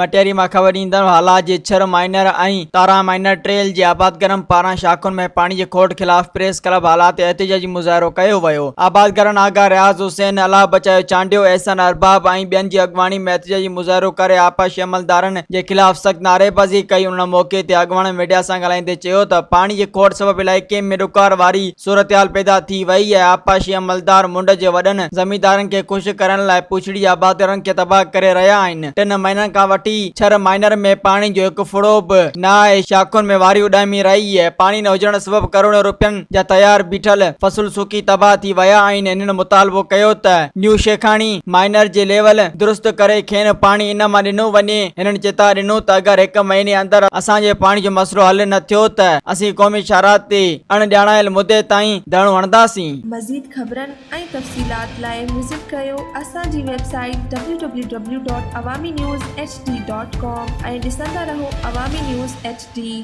مٽياري مان خبر ڏيندڙ هالا جي ڇر مائنر ۽ تارا مائنر ٽريل جي آبادگارن پاران شاخن ۾ پاڻي جي کوٽ خلاف پريس ڪلب هالا تي احتجاجي مظاهرو ڪيو ويو. آبادگارن آغا رياض حسين، الله بچايو چانڊيو، احسان ارباب ۽ ٻين جي اڳواڻي ۾ احتجاجي مظاهرو ڪري آبپاشي عملدارن جي خلاف سخت نعريبازي ڪئي. ان موقعي تي اڳواڻن ميڊيا سان ڳالهائيندي چيو ته پاڻي جي کوٽ سبب علائقي ۾ ڏڪار واري صورتحال پيدا ٿي وئي ۽ آبپاشي عملدار منڍ جي وڏن زميندارن کي خوش ڪرڻ لاء پوڇڙي آبادگارن کي تباهه ڪري رهيا آهن. ٽن مهينن کان وٺي ڇر مائنر ۾ پاڻي جو هڪ ڦڙو به نه آهي، شاخن ۾ واري اڏامي رهي آهي، پاڻي نه هجڻ سبب ڪروڙين روپين جا تيار بيٺل فصل سڪي تباهه ٿي ويا آهن. هنن مطالبو ڪيو ته نيو شيخاڻي مائنر جي ليول درست ڪري کين پاڻي ان مان ڏنو وڃي. هنن چتاء ڏنو ته اگر هڪ مهيني اندر اسان جي پاڻي جو مسئلو حل نه ٿيو ته اسين قومي شاهراهه تي اڻ ڄاڻايل مدي تائين ڌرڻو هڻنداسين. مزيد خبرن ۽ تفصيلات لاء وزٽ ڪريو اسان جي website W W W dot Awami news H D dot com ۽ ڏسندا رهو عوامي نيوز ايڇ ڊي.